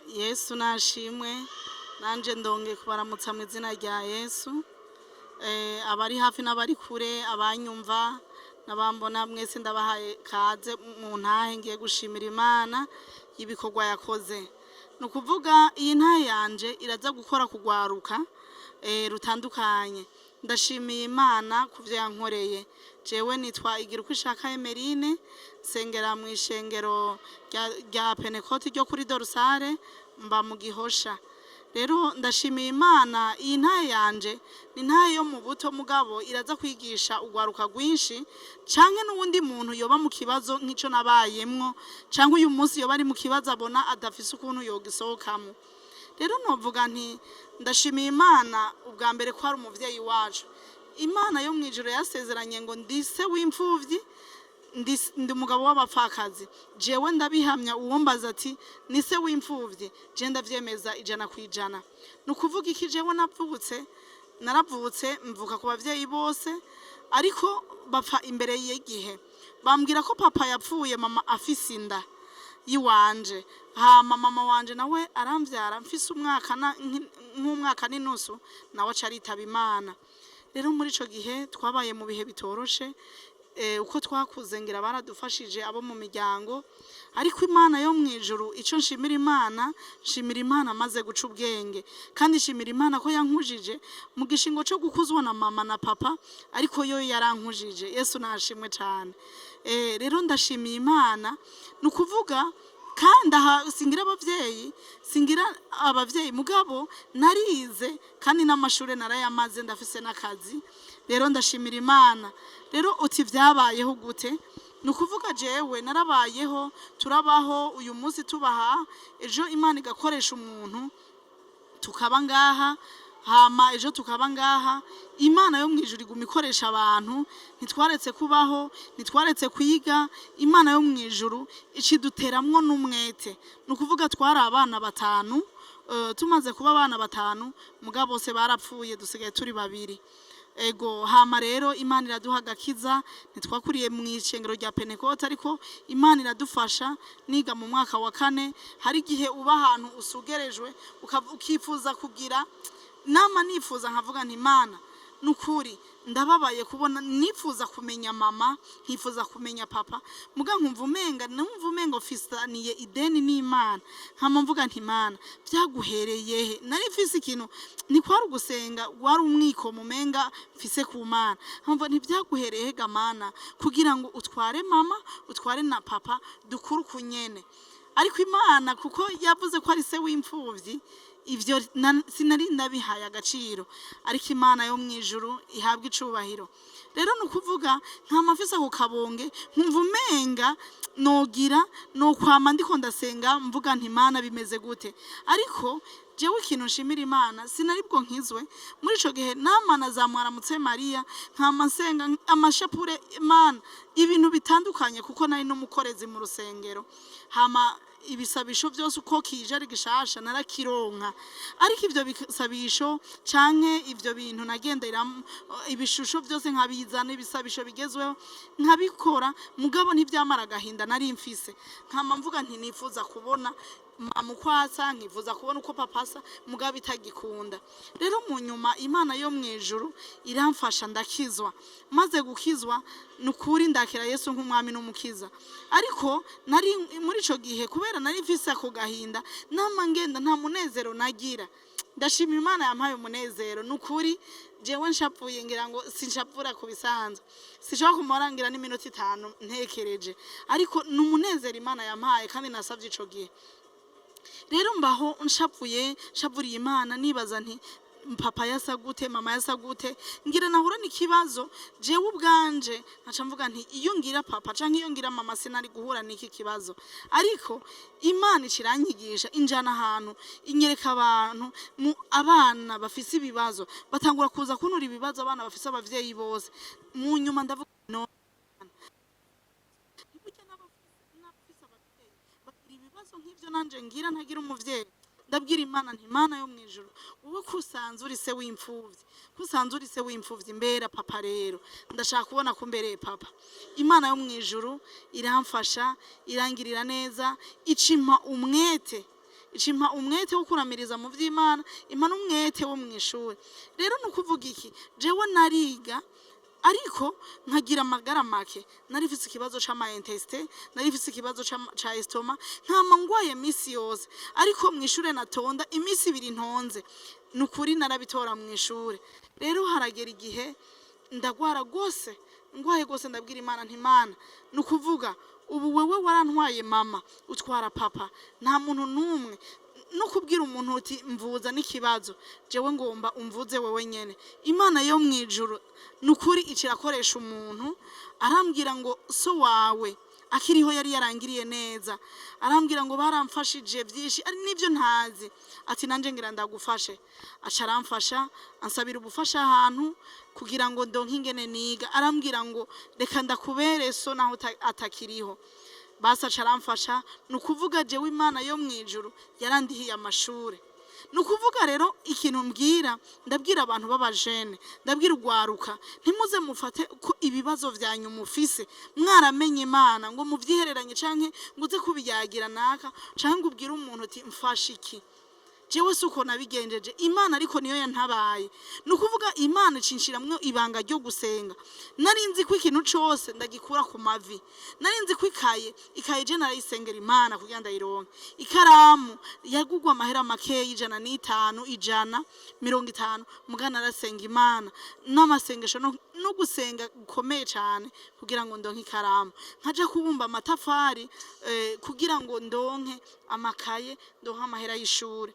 Yesu nashimwe. Nanje ndonge kubaramutsa mu izina rya Yesu. Abari hafi n'abari kure, abanyumva n'abambona mwese, ndabahaye kaze mu ntahe. Ngiye gushimira Imana y'ibikorwa yakoze. Ni ukuvuga iyi ntahe yanje iraza gukora kugwaruka rutandukanye. Ndashimiye Imana ku byo yankoreye. Jewe nitwa Igira uko ishaka Emerine, nsengera mu ishengero rya Pentekoti ryo kuri Dorsale, mba mu Gihosha. Rero ndashimiye Imana. Iyi ntahe yanje ni ntahe yo mu buto, mugabo iraza kwigisha ugwaruka rwinshi canke n'uwundi muntu yoba mu kibazo nk'ico nabayemwo, canke uyu munsi yoba ari mu kibazo abona adafise ukuntu yogisohokamo. Rero novuga nti ndashimiye Imana ubwa mbere ko ari umuvyeyi wacu. Imana yo mw'ijuru yasezeranye ngo ndi se w'imfuvyi, ndi umugabo w'abapfakazi. Jewe ndabihamya. Uwombaza ati ni se w'imfuvyi, je ndavyemeza 100%. Ni ukuvuga iki? Jewe navutse, naravutse, mvuka ku bavyeyi bose, ariko bapfa imbere y'igihe. Bambwira ko papa yapfuye mama afise inda yiwanje, hama mama wanje nawe aramvyara mfise umwaka nk'umwaka n'inusu, nawe aca aritaba Imana. Rero muri ico gihe twabaye mu bihe bitoroshe. Uko twakuze ngira baradufashije abo mu miryango, ariko Imana yo mw'ijuru, ico nshimira Imana, nshimira Imana maze guca ubwenge, kandi nshimira Imana ko yankujije mu gishingo co gukuzwa na mama na papa, ariko yo yarankujije. Yesu nashimwe cane. Rero ndashimiye Imana. Ni ukuvuga kandi aha singira abavyeyi, singira abavyeyi, mugabo narize kandi n'amashure narayamaze, ndafise n'akazi. Rero ndashimira Imana. Rero uti vyabayeho gute? Ni ukuvuga jewe narabayeho, turabaho, uyu munsi tubaha, ejo Imana igakoresha umuntu tukaba ngaha, hama ejo tukaba ngaha. Imana yo mwijuru iguma ikoresha abantu. Ntitwaretse kubaho, ntitwaretse kwiga. Imana yo mwijuru iciduteramwo n'umwete. Ni ukuvuga twari abana batanu. Tumaze kuba abana batanu, mugabo bose barapfuye, dusigaye turi babiri. Ego, hama rero Imana iraduha agakiza. Ntitwakuriye mu ishengero rya Pentekote, ariko Imana iradufasha. Niga mu mwaka wa kane, hari igihe uba ahantu usugerejwe, ukifuza kugira nama. Nifuza nkavuga nti Imana, nukuri ndababaye kubona nifuza kumenya mama, nkifuza kumenya papa, muga nkumva umenga, numva umenga mfisaniye ideni n'Imana. Nkama mvuga nti Imana, byaguhereye he? Nari mfise ikintu, ntikwari ugusenga, wari umwiko mumenga mfise ku Mana. Nkumva ntibyaguhereye he ga Mana, kugira ngo utware mama, utware na papa, dukure ukunyene? Ariko Imana, kuko yavuze ko ari se w'imfuvyi, ivyo sinari ndabihaye agaciro, ariko Imana yo mwijuru ihabwa icubahiro. Rero ni ukuvuga nkama mfise ako kabonge, nkumva umenga nogira nokwama ndiko ndasenga, mvuga nti Imana, bimeze gute? Ariko jewe ikintu nshimira Imana, sinari bwo nkizwe muri ico gihe. Namana za Mwaramutse Mariya, nkama nsenga amashapure, Imana, ibintu bitandukanye, kuko nari n'umukorezi mu rusengero. Hama ibisabisho byose uko kije ari gishasha narakironka, ariko ivyo bisabisho canke ivyo bintu nagendera, ibishusho byose nkabizana, ibisabisho bigezweho nkabikora, mugabo ntibyamara agahinda nari mfise. Nkama mvuga nti nifuza kubona mama uko asa, nkifuza kubona uko papa asa, mugabo itagikunda. Rero mu nyuma Imana yo mu ijuru iramfasha, ndakizwa. Maze gukizwa, ni ukuri ndakira Yesu nk'umwami n'umukiza. Ariko nari muri ico gihe, kubera nari mfise ako gahinda, nama ngenda nta munezero nagira. Ndashima Imana yampaye umunezero. Ni ukuri jewe nshavuye, ngira ngo sinshavura ku bisanzwe, sinshobora kumara ngira n'iminota 5 ntekereje, ariko ni umunezero Imana yampaye kandi nasavye ico gihe. Rero mbaho nshavuye, nshavuriye Imana, nibaza nti papa yasa gute, mama yasa gute? Ngira nahura n'ikibazo jewe ubwanje nkaca mvuga nti iyo ngira papa canke iyo ngira mama, sinari guhura n'iki kibazo. Ariko Imana ikiranyigisha, injana ahantu, inyereka abantu mu abana bafise ibibazo, batangura kuza kuntura ibibazo, abana bafise abavyeyi bose. Mu nyuma ndavuga no burya n'abafise abavyeyi bagira ibibazo nk'ivyo nanje ngira ntagira umuvyeyi. Ndabwira Imana nti Imana yo mwijuru, wowe ko usanzwe uri se w'imfuvyi, ko usanzwe uri se w'imfuvyi, mbera papa. Rero ndashaka kubona ko mbereye papa. Imana yo mwijuru iramfasha, irangirira neza, icimpa umwete. Icimpa umwete wo kuramiriza mu vy'Imana, impa n'umwete wo mw'ishure. Rero ni ukuvuga iki? Jewe nariga ariko nkagira amagara make. Nari mfise ikibazo c'ama intestins, nari mfise ikibazo ca estomac, nkama ngwaye misi yose. Ariko mw'ishure natonda imisi 2 ntonze, ni ukuri narabitora mw'ishure. Rero haragera igihe ndagwara gose, ngwaye gose, ndabwira Imana nti: "Mana, ni ukuvuga ubu wewe warantwaye mama, utwara papa, nta muntu n'umwe no kubwira umuntu uti mvuza n'ikibazo, jewe ngomba umvuze wewe nyene." Imana yo mwijuru, ni ukuri, icirakoresha umuntu, arambwira ngo so wawe akiriho yari yarangiriye neza. Arambwira ngo baramfashije byinshi ari nibyo ntazi, ati nanje ngira ndagufashe. Aca aramfasha, ansabira ubufasha ahantu kugira ngo ndonke ingene niga. Arambwira ngo reka ndakubere so naho atakiriho. Basi aca aramfasha. Ni ukuvuga jewe Imana yo mwijuru yarandihiye amashure. Ni ukuvuga rero ikintu mbwira, ndabwira abantu b'abajene, ndabwira urwaruka: ntimuze mufate ko ibibazo vyanyu mufise mwaramenye Imana ngo muvyihereranye, canke ngo uze kubiyagira naka, canke ngo ubwire umuntu uti mfashe iki. Jewe si uko nabigenjeje, Imana ariko niyo yantabaye. Ni ukuvuga Imana icinshiramwo ibanga ryo gusenga. Nari nzi ko ikintu cose ndagikura ku mavi. Nari nzi ko ikaye je narayisengera Imana kugira ndayironke. Ikaramu yagugwa amahera makeya, 105, 150, muga narasenga Imana n'amasengesho no gusenga gukomeye cane kugira ngo ndonke ikaramu. Nkaja kubumba amatafari kugira ngo ndonke amakaye, ndonke amahera y'ishure.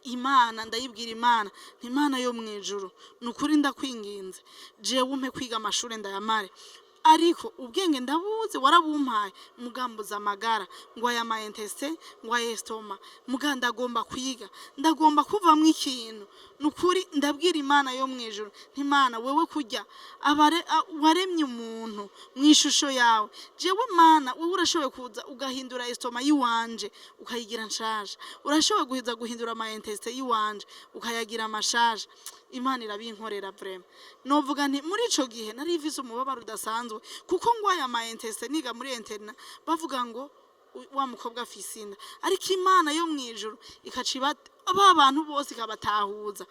Imana, ndayibwira Imana nti: "Imana yo mwijuru, ni ukuri ndakwinginze, jewe umpe kwiga amashure ndayamare, ariko ubwenge ndabuzi warabumpaye, mugambuza amagara, ngo aya ma intestins, ngo aya estomac, muga ndagomba kwiga, ndagomba kuvamwo ikintu." Ni ukuri ndabwira Imana yo mwijuru nti: "Imana, wewe kurya waremye umuntu mu ishusho yawe, jewe Mana wewe urashoboye kuza ugahindura estomac yiwanje ukayigira nshasha, urashoboye guhiza guhindura ama intestins yiwanje ukayagira amashasha." Imana irabinkorera vraiment. Novuga nti muri ico gihe nari mfise umubabaro udasanzwe, kuko ngwaye ama intestins niga muri internat, bavuga ngo wa mukobwa afise inda. Ariko Imana yo mwijuru ikaca ba bantu bose ikabatahuza,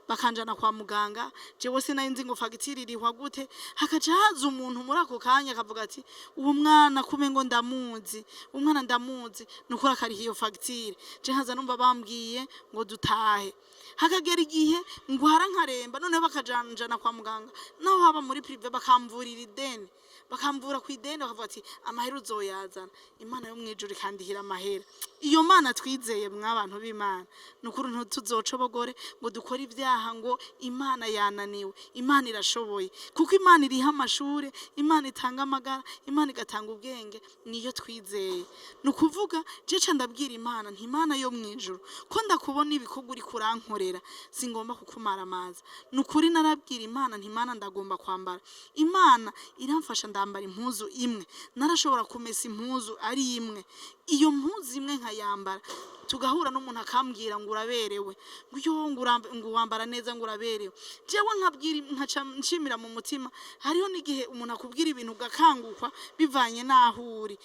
bakanjana kwa muganga. Jewe sinari nzi ngo fagitire irihwa gute. Hakaca haza umuntu muri ako kanya akavuga ati: "Uwo mwana kume ngo ndamuzi, umwana ndamuzi." Nukuri akariha iyo fagitire. Je nkaza numva bambwiye ngo dutahe. Hakagera igihe ngwara nkaremba, noneho bakajanjana kwa muganga, naho haba muri privé, bakamvurira ideni, bakamvura ku ideni, bakavuga ati amahera uzoyazana. Imana yo mwijuru ikandihira amahera. Iyo Mana twizeye, mw'abantu b'Imana, ni ukuri ntituzocobogore ngo dukore ibyaha ngo Imana yananiwe. Imana irashoboye, kuko Imana iriha amashure, Imana itanga amagara, Imana igatanga ubwenge, niyo twizeye. Ni ukuvuga jeca ndabwira Imana nti: "Imana yo mwijuru, ko ndakubona ibikorwa uri kurankorera, singomba kukumara amazi." Ni ukuri narabwira Imana nti: "Imana, ndagomba kwambara." Imana iramfasha, ndambara impuzu imwe. Narashobora kumesa impuzu ari imwe, iyo mpuzu imwe nkayambara, tugahura n'umuntu akambwira ngo uraberewe, ngo yo ngo wambara neza, ngo uraberewe. Jewe nkabwira, nkaca nshimira mu mutima. Hariho n'igihe umuntu akubwira ibintu ugakangukwa bivanye n'aho uri.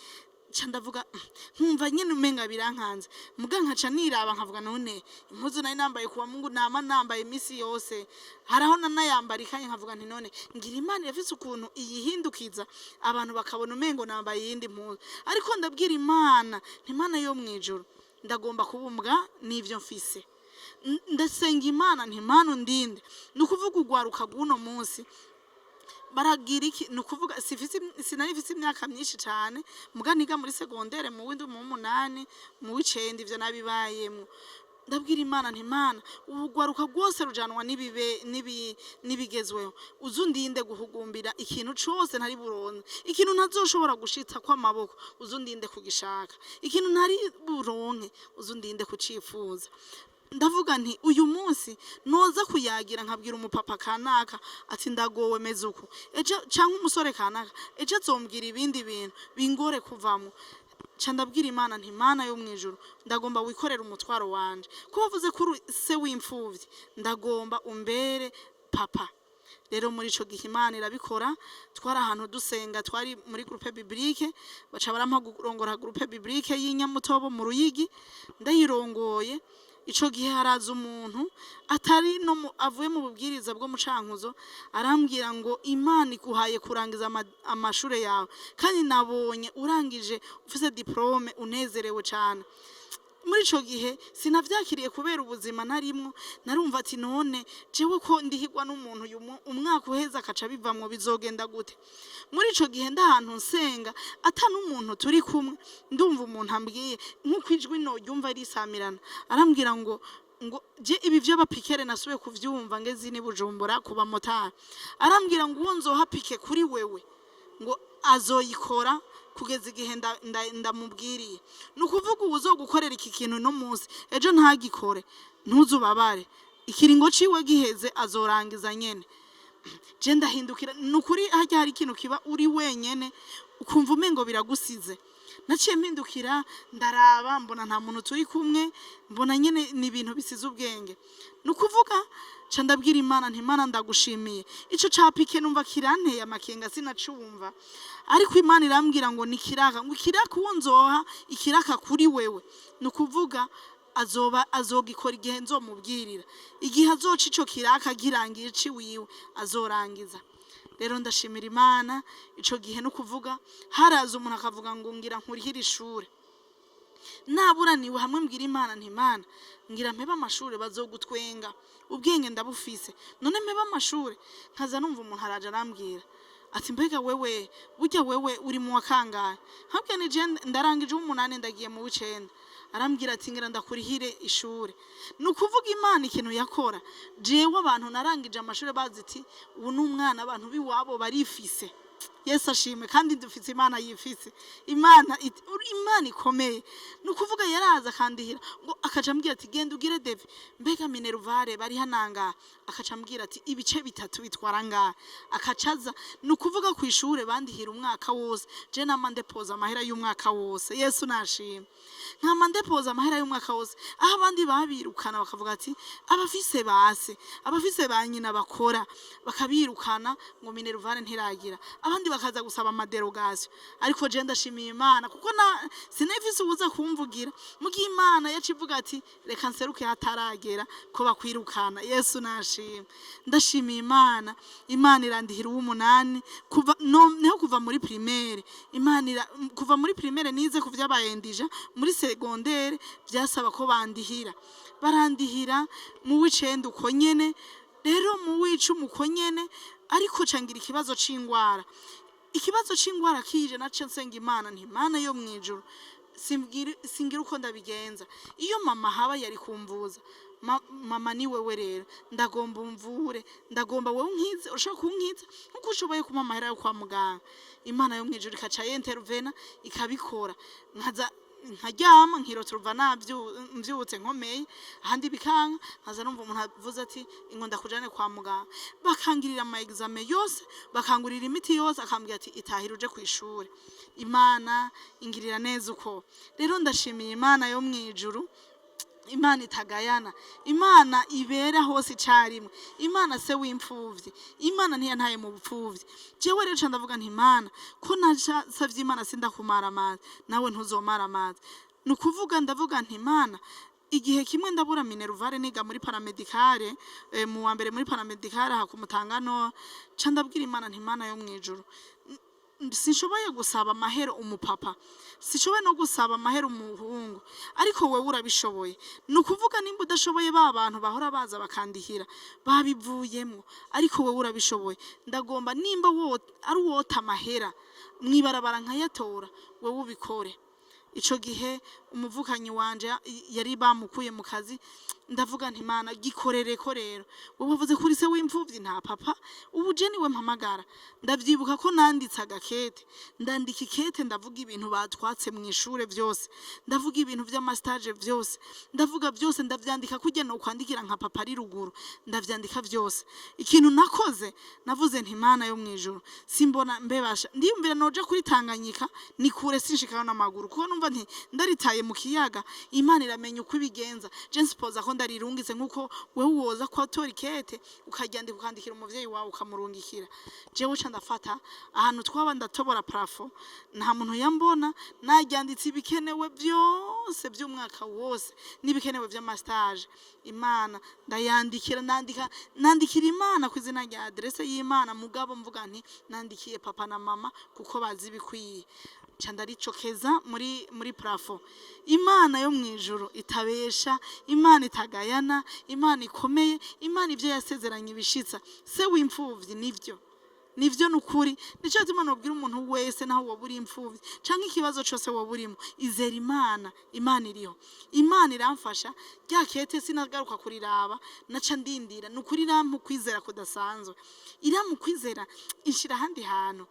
Nca ndavuga, nkumva nyene umenga birankanze, muga nkaca niraba nkavuga: none impuzu nari nambaye kuwa Mungu nama nambaye imisi yose, haraho nanayambara ikanye, nkavuga nti none ngira Imana irafise ukuntu iyihindukiza, abantu bakabona umengo nambaye iyindi mpuzu. Ariko ndabwira Imana nti: "Imana yo mwijuru, ndagomba kubumbwa n'ivyo mfise." Ndasenga Imana nti: "Imana, undinde." Ni ukuvuga ugwaruka rw'uno munsi baragira iki? Ni ukuvuga sinari mfise imyaka myinshi cane, muga niga muri segondere mu w'indwi, mu w'umunani, mu w'icenda, ivyo nabibayemwo. Ndabwira Imana nti: "Imana, ubugwaruka rwose rujanwa n'ibibe n'ibigezweho, uzundinde guhugumbira ikintu cose ntari buronke, ikintu ntazoshobora gushitsa kw'amaboko, uzundinde kugishaka, ikintu ntari buronke, uzundinde kucifuza." Ndavuga nti uyu munsi noza kuyagira nkabwira umupapa kanaka ati ndagowe, meze uku, ejo canke umusore kanaka, ejo azombwira ibindi bintu bingore kuvamo. Ca ndabwira Imana nti: "Imana yo mwijuru, ndagomba wikorera umutwaro wanje, ko wavuze ko uri se w'imfuvyi, ndagomba umbere papa." Rero muri ico gihe Imana irabikora. Twari ahantu dusenga, twari muri groupe biblique, baca barampa kurongora groupe biblique y'Inyamutobo mu Ruyigi. Ndayirongoye ico gihe, haraza umuntu atari no avuye mu bubwiriza bwo mu Cankuzo, arambwira ngo: "Imana iguhaye kurangiza amashure yawe, kandi nabonye urangije ufise diplôme, unezerewe cane." Muri ico gihe sinavyakiriye kubera ubuzima narimwo. Narumva ati: "None jewe ko ndihigwa n'umuntu uyu umwaka uheze akaca bivamwo, bizogenda gute?" Muri ico gihe ndahantu nsenga, ata n'umuntu turi kumwe, ndumva umuntu ambwiye nk'uko ijwi noryumva risamirana, arambwira ngo je ibi vy'abapiqueurs nasubiye kuvyumva ngeze ni Bujumbura ku bamotari. Arambwira ngo uwo nzoha piquet kuri wewe, ngo azoyikora kugeza igihe ndamubwiriye. Ni ukuvuga ubu uzogukorera iki kintu no munsi, ejo ntagikore, ntuzubabare, ikiringo ciwe giheze azorangiza nyene. Je ndahindukira. Ni ukuri, harya hari ikintu kiba uri wenyene ukumva umengo biragusize. Naciye mpindukira, ndaraba, mbona nta muntu turi kumwe, mbona nyene ni ibintu bisize ubwenge. Ni ukuvuga ca ndabwira Imana nti: "Imana, ndagushimiye." Ico ca piquet numva kiranteye amakenga, sinacumva, ariko Imana irambwira ngo ni kiraka, ngo ikiraka, uwo nzoha ikiraka kuri wewe, ni ukuvuga azoba azogikora igihe nzomubwirira. Igihe azoca ico kiraka girangiye ciwiwe, azorangiza. Rero ndashimira Imana. Ico gihe no kuvuga haraza umuntu akavuga ngo ngira nkurihire ishure, naburaniwe hamwe mbwira Imana nti: "Imana, ngira mpebe amashure, bazogutwenga, ubwenge ndabufise, none mpebe amashure?" Nkaza numva umuntu araje arambwira ati: "Mbega wewe, burya wewe uri mu wa kangahe?" Nkabwira ni je ndarangije uw'umunani, ndagiye mu w'icenda. Arambwira ati: "Ngira ndakurihire ishure." Ni ukuvuga Imana ikintu yakora, jewe abantu narangije amashure bazi iti: "Ubu ni umwana abantu b'iwabo barifise." Yesu ashimwe. Kandi dufite Imana yifise, Imana Imana ikomeye. Ni ukuvuga yaraza akandihira, ngo akaca ambwira ati: "Genda ugire devis, mbega minerval bari hanangaha?" Akaca ambwira ati: "Ibice bitatu bitwara ngaha." Akacaza, ni ukuvuga ku ishure bandihira umwaka wose. Je nama ndepoza amahera y'umwaka wose. Yesu nashimwe. Nkama ndepoza amahera y'umwaka wose, aho abandi babirukana bakavuga ati abafise base, abafise ba nyina bakora, bakabirukana ngo minerval ntiragira, abandi bakaza gusaba amadérogations. Ariko je ndashimiye Imana, kuko na sinafise ubuza kumvugira, mugihe Imana yaca ivuga ati: "Reka nseruke hataragera ko bakwirukana." Yesu nashimwe. Ndashimiye Imana. Imana irandihira uw'umunani kuva no, niho kuva muri primaire. Imana kuva muri primaire nize ku vyabayendija, muri secondaire vyasaba ko bandihira, barandihira, mu w'icenda uko nyene, rero mu w'icumi uko nyene. Ariko cangira ikibazo c'ingwara. Ikibazo c'ingwara kije, nace nsenga Imana nti: "Imana yo mwijuru, singira uko ndabigenza. Iyo mama haba yari kumvuza. Mama ni wewe, rero ndagomba umvure, ndagomba wowe unkize, ushobora kunkiza nkuko ushoboye kumpa amahera yo kwa muganga." Imana yo mwijuru ikaca yentervena, ikabikora. Nkaza nkaryama, nkirota uruva mvyutse nkomeye, ahandi bikanka, nkaza numva umuntu avuze ati: "Ingo ndakujane kwa muganga." Bakangirira ama examen yose, bakangurira imiti yose, akambwira ati: "Itahira uje kw'ishure." Imana ingirira neza uko. Rero ndashimiye Imana yo mwijuru, Imana itagayana, Imana ibera hose icarimwe, Imana se w'imfuvyi. Imana ntiyantaye mu bupfuvyi. Jewe rero ca ndavuga nti: "Imana, ko nasavye Imana, sindakumara amazi, nawe ntuzomara amazi." Ni ukuvuga ndavuga nti: "Imana." Igihe kimwe ndabura minerval niga muri paramédical, mu wa mbere muri paramédical aha ku Mutangano. Ca ndabwira Imana nti: "Imana yo mwijuru, sinshoboye gusaba amahera umupapa, sishoboye no gusaba amahera umuhungu, ariko wowe urabishoboye. Ni ukuvuga nimba udashoboye, ba bantu bahora baza bakandihira babivuyemo, ariko wowe urabishoboye. Ndagomba nimba wo ari uwota amahera mwibarabara nkayatora, wowe ubikore." Ico gihe umuvukanyi wanje yari bamukuye mu kazi. Ndavuga nti: "Imana, gikorere ko rero wowe wavuze kuri se w'imfuvyi, nta papa, ubu je niwe mpamagara." Ndavyibuka ko nanditse agakete, ndandika ikete, ndavuga ibintu batwatse mu ishure vyose, ndavuga ibintu vy'amastage vyose, ndavuga vyose, ndavyandika kurya no kwandikira nka papa ari ruguru, ndavyandika vyose. Ikintu nakoze, navuze nti: "Imana yo mwijuru, simbona mbebasha, ndiyumvira noja kuri Tanganyika, ni kure, sinshikayo n'amaguru, kuko numva nti ndaritaye mu kiyaga, Imana iramenya uko ibigenza. Je nsipoza ko ndarirungitse nkuko wewe woza kwatora ikete ukaryandika ukandikira umuvyeyi wawe ukamurungikira. Jewe ca ndafata ahantu twaba, ndatobora plafond, nta muntu yambona, naryanditse ibikenewe byose by'umwaka wose n'ibikenewe vy'ama stage. Imana ndayandikira, nandika, nandikira Imana ku izina rya adresse y'Imana, mugabo mvuga nti nandikiye papa na mama kuko bazi ibikwiye. Ca ndaricokeza muri plafond. Imana yo mwijuru itabesha, Imana itagayana, Imana ikomeye, Imana ivyo yasezeranye ibishitsa, se w'imfuvyi. Nivyo nukuri. Nico gituma nobwira umuntu wese, naho woba uri imfuvyi canke ikibazo cose woba urimo, izera Imana. Imana iriho, Imana iramfasha. Rya kete sinagaruka kuriraba, naca ndindira. Nukuri irampa ukwizera kudasanzwe, irampa ukwizera, inshira ahandi hantu.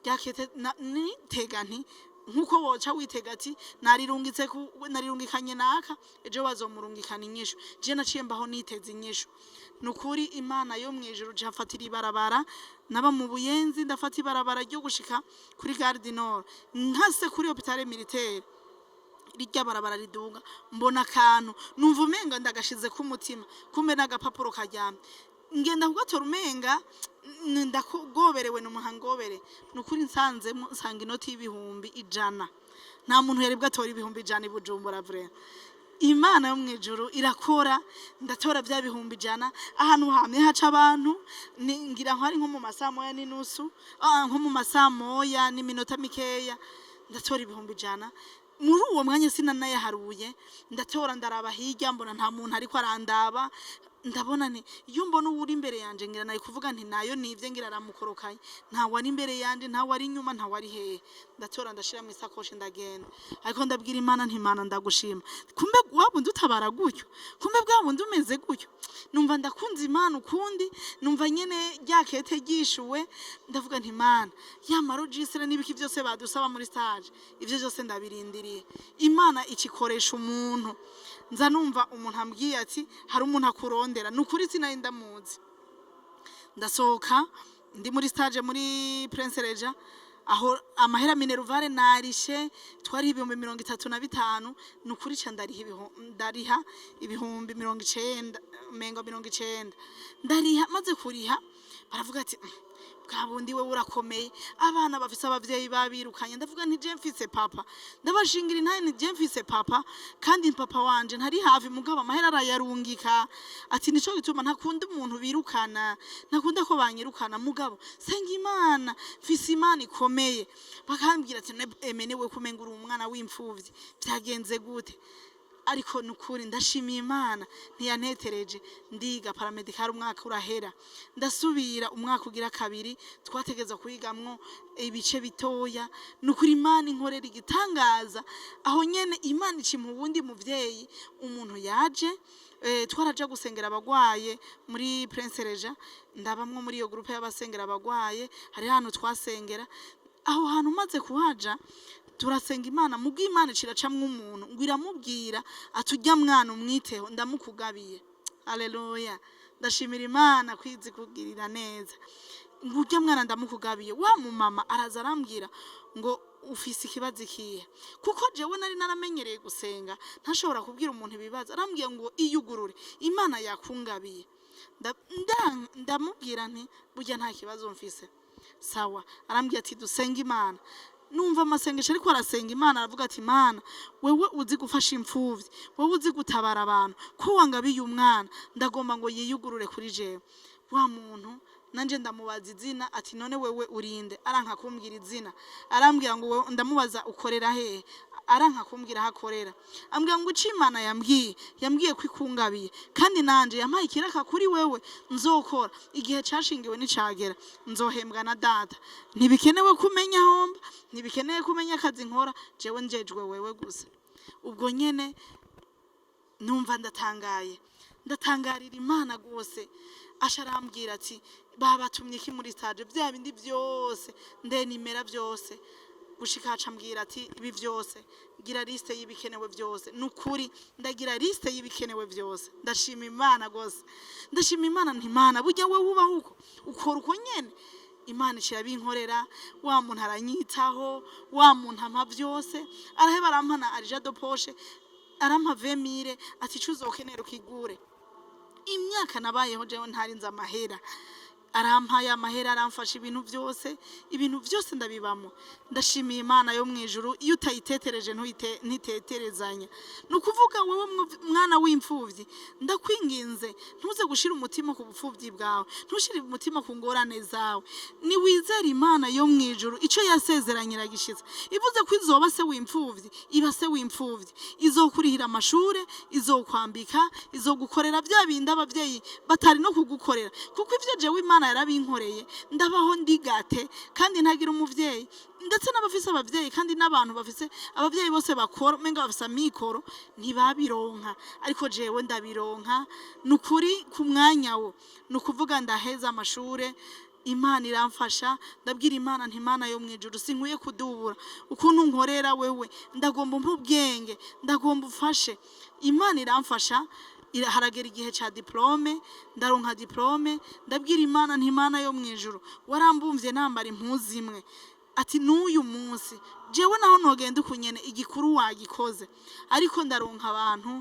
Rya kete nitega nti nkuko woca witega ati narirungitse narirungikanye naka, ejo bazomurungikana inyishu. Je naciye mbaho niteze inyishu. Nukuri Imana yo mwijuru. Jafatira ibarabara, naba mu Buyenzi, ndafata ibarabara ryo gushika kuri Gare du Nord, nkase kuri Hôpital Militaire, rirya barabara riduga, mbona akantu, numva umenga ndagashize k'umutima, kumbe n'agapapuro karyamye. Ngenda kugatora, umenga ndagoberewe n'umuhangobere. Nukuri nsanzemo, nsanga inoti y'ibihumbi 100. Nta muntu yari bwatora 100,000 i Bujumbura. Vraiment, Imana yo mwijuru irakora. Ndatora bya 100,000 ahantu hamwe haca abantu. Ngira nko ari nko mu masaha moya n'inusu, nko mu masaha moya n'iminota mikeya, ndatora 100,000. Muri uwo mwanya sinanayaharuye. Ndatora, ndaraba hirya, mbona nta muntu ariko arandaba. Ndabona nti iyo mbona uwuri imbere yanje, ngira nari kuvuga nti nayo nivye, ngira aramukorokanye. Ntawe ari imbere yanje, ntawe ari inyuma, ntawe ari hehe. Ndatora, ndashira mu isakoshi, ndagenda. Ariko ndabwira Imana nti: "Imana, ndagushima. Kumbe wa bundi utabara gutyo, kumbe bwa bundi umeze gutyo." Numva ndakunze Imana ukundi, numva nyene rya kete ryishuwe. Ndavuga nti: "Imana, ya ma registre n'ibiki byose badusaba muri stage, ivyo byose ndabirindiriye." Imana ikikoresha umuntu. Nza numva umuntu ambwiye ati: "Hari umuntu akurondera." Ni ukuri sinari ndamuzi. Ndasohoka ndi muri stage muri Prince Régent, aho amahera minerval narishe, twari 35,000. Ni ukuri ca ndariha ndariha 90,000, mengo 90 ndariha. Maze kuriha baravuga ati: "Bwa bundi we urakomeye, abana bafise abavyeyi babirukanye." Ndavuga nti: "Je mfise papa." Ndabashingira intahe nti: "Je mfise papa, kandi papa wanje ntari hafi, mugabo amahera arayarungika." Ati: "Nico gituma ntakunda umuntu birukana, ntakunda ko banyirukana, mugabo senga Imana, mfise Imana ikomeye." Bakambwira ati: "Emene we, kumenga uri umwana w'imfuvyi, vyagenze gute?" Ariko nukuri ndashimiye Imana ntiyantetereje. Ndiga paramédical, umwaka urahera, ndasubira umwaka ugira kabiri, twategeza kwigamwo ibice bitoya. Nukuri Imana inkorera igitangaza. Aho nyene Imana icima uwundi muvyeyi, umuntu yaje, twaraja gusengera abagwaye muri Prince Régent. Ndabamwo muri iyo groupe y'abasengera abagwaye. Hari hantu twasengera, aho hantu maze kuhaja turasenga Imana, mubwo Imana ciracamwo umuntu ngo iramubwira ati: "Ujya mwana umwiteho, ndamukugabiye." Haleluya, ndashimira Imana kwizi kugirira neza. Ngo: "Ujya mwana ndamukugabiye." Wa mumama araza arambwira ngo: "Ufise ikibazo ikihe?" Kuko jewe nari naramenyereye gusenga, ntashobora kubwira umuntu ibibazo. Arambwiye ngo: "Iyugurure, Imana yakungabiye." Ndamubwira nti: "Burya nta kibazo mfise." Sawa, arambwira ati: "Dusenge Imana." Numva amasengesho ariko arasenga Imana, aravuga ati: "Imana, wewe uzi gufasha imfuvyi, wewe uzi gutabara abantu, ko wangabiye umwana, ndagomba ngo yiyugurure kuri jewe." Wa muntu nanje ndamubaza izina, ati: "None wewe urinde?" Aranka kumbwira izina. Arambwira ngo wewe, ndamubaza: "Ukorera hehe?" Aranka kumbwira aho akorera. Ambwira ngo: "Ico Imana yambwiye, yambwiye ko ikungabiye, kandi nanje yampaye ikiraka kuri wewe nzokora. Igihe cashingiwe nicagera nzohembwa na data. Ntibikenewe kumenya homba, ntibikenewe kumenya akazi nkora, jewe njejwe wewe gusa." Ubwo nyene numva ndatangaye, ndatangarira Imana rwose. Asha arambwira ati: "Babatumye iki muri stage?" Bya bindi byose ndenimera byose, gushika aca ambwira ati: "Ibi byose, gira liste y'ibikenewe byose." Nukuri ndagira liste y'ibikenewe byose. Ndashima Imana rwose, ndashima Imana nti: "Imana, burya we wubaho uko ukora uko nyene." Imana ishira binkorera. Wa muntu aranyitaho, wa muntu ampa byose, araheba arampana argent de poche. Arampa 20 mille, ati ico uzokenera ukigure. Imyaka nabayeho jewe ntarinze amahera, arampaye amahera, aramfasha ibintu byose, ibintu byose ndabibamo. Ndashimiye Imana yo mu ijuru. Iyo utayitetereje ntiteterezanya. Ni ukuvuga wowe mwana w'imfubyi, ndakwinginze, ntuze gushira umutima ku bupfubyi bwawe, ntushire umutima ku ngorane zawe. Niwizere Imana yo mu ijuru, icyo yasezeranye iragishitse. Ivuze ko izoba se w'imfubyi, iba se w'imfubyi. Izokurihira amashure, izokwambika, izogukorera bya bindi ababyeyi batari no kugukorera, kuko ivyo jewe Imana yarabinkoreye. Ndabaho ndigate kandi ntagira umuvyeyi, ndetse n'abafise abavyeyi, kandi n'abantu bafise abavyeyi bose bakora umenga bafise amikoro ntibabironka, ariko jewe ndabironka. Ni ukuri ku mwanya wo, ni ukuvuga ndaheza amashure, Imana iramfasha. Ndabwira Imana nti: "Imana yo mu ijuru, sinkwiye kudubura ukuntu nkorera wewe, ndagomba umpe ubwenge, ndagomba ufashe." Imana iramfasha. Haragera igihe ca diplôme, ndaronka diplôme. Ndabwira Imana nti: "Imana yo mu ijuru, warambumvye nambara impuzu imwe, ati n'uyu munsi jewe naho nogenda ukunyene, igikuru wagikoze." Ariko ndaronka abantu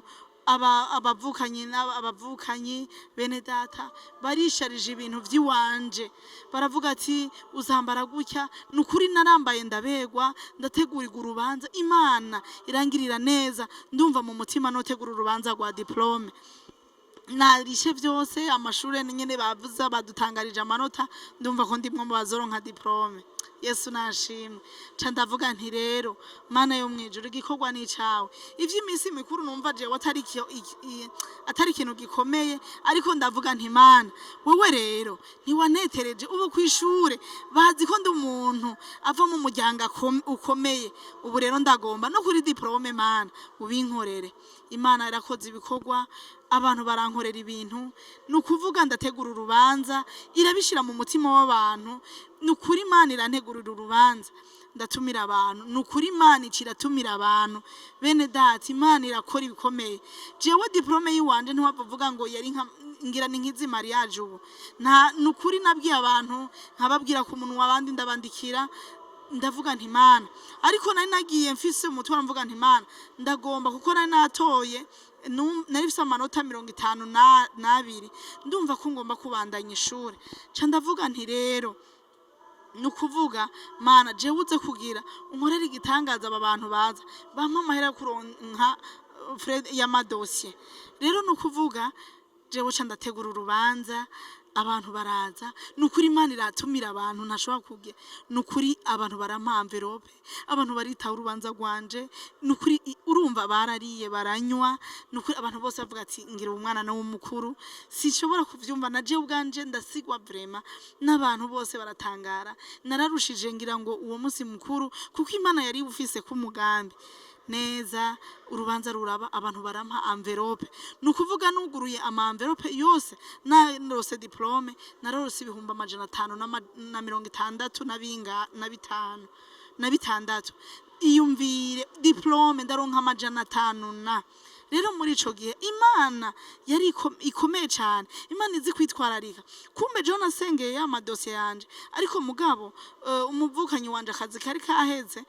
abavukanyi abavukanyi bene data barisharije ibintu by'iwanje, baravuga ati: "Uzambara gutya." Ni ukuri narambaye, ndabegwa, ndategurirwa urubanza. Imana irangirira neza. Ndumva mu mutima notegura urubanza rwa diplôme. Narishe byose, amashuri nyene bavuze, badutangarije amanota, ndumva ko ndimwo mu bazoronka diplôme. Yesu nashimwe. Ca ndavuga nti: "Rero Mana yo mwijuru, igikorwa ni icawe." Ivy'iminsi mikuru numva jewe atari ikintu gikomeye, ariko ndavuga nti: "Mana, wewe rero ntiwanetereje ubu kw'ishure bazi ko ndi umuntu ava mu muryango ukomeye. Ubu rero ndagomba no kuri diplôme, Mana, ubinkorere." Imana irakoze ibikorwa, abantu barankorera ibintu. Ni ukuvuga ndategura urubanza, irabishyira mu mutima w'abantu. Ni ukuri Imana irantegurira urubanza, ndatumira abantu. Ni ukuri Imana ica iratumira abantu. Bene data, Imana irakora ibikomeye. Jewe diplôme y'iwanje ntiwapfa uvuga ngo yari nka ngira ni nk'izi mariage ubu. Nta, ni ukuri nabwiye abantu, nkababwira ku munwa, abandi ndabandikira. Ndavuga nti: "Mana," ariko nari nagiye mfise umutwaro, mvuga nti: "Mana, ndagomba," kuko nari natoye, nari mfise amanota 52, ndumva ko ngomba kubandanya ishuri. Ca ndavuga nti: "Rero ni ukuvuga, Mana, jewe uze kugira unkorere igitangaza, aba bantu baza bampa amahera yo kuronka frais y'amadosiye." Rero ni ukuvuga jewe ca ndategura urubanza, abantu baraza. Ni ukuri Imana iratumira abantu ntashobora kugira. Ni ukuri abantu barampa enveloppe, abantu baritaho urubanza rwanje. Ni ukuri urumva barariye, baranywa. Ni ukuri abantu bose bavuga ati: "Ngira umwana nawe mukuru." Sinshobora kuvyumva, na jewe ubwanje ndasigwa vraiment, n'abantu bose baratangara. Nararushije ngira ngo uwo munsi mukuru, kuko Imana yari ufise ku mugambi neza. Urubanza ruraba, abantu barampa enveloppe. Ni ukuvuga nuguruye ama enveloppe yose narose diplôme, narose 560 na 65 na bitandatu. Iyumvire, diplôme ndaronka 500 na. Rero muri ico gihe Imana yari ikomeye cane, Imana izi kwitwararika. Kumbe John asengeye ya madosiye yanje, ariko mugabo umuvukanyi wanje akazi kari kaheze.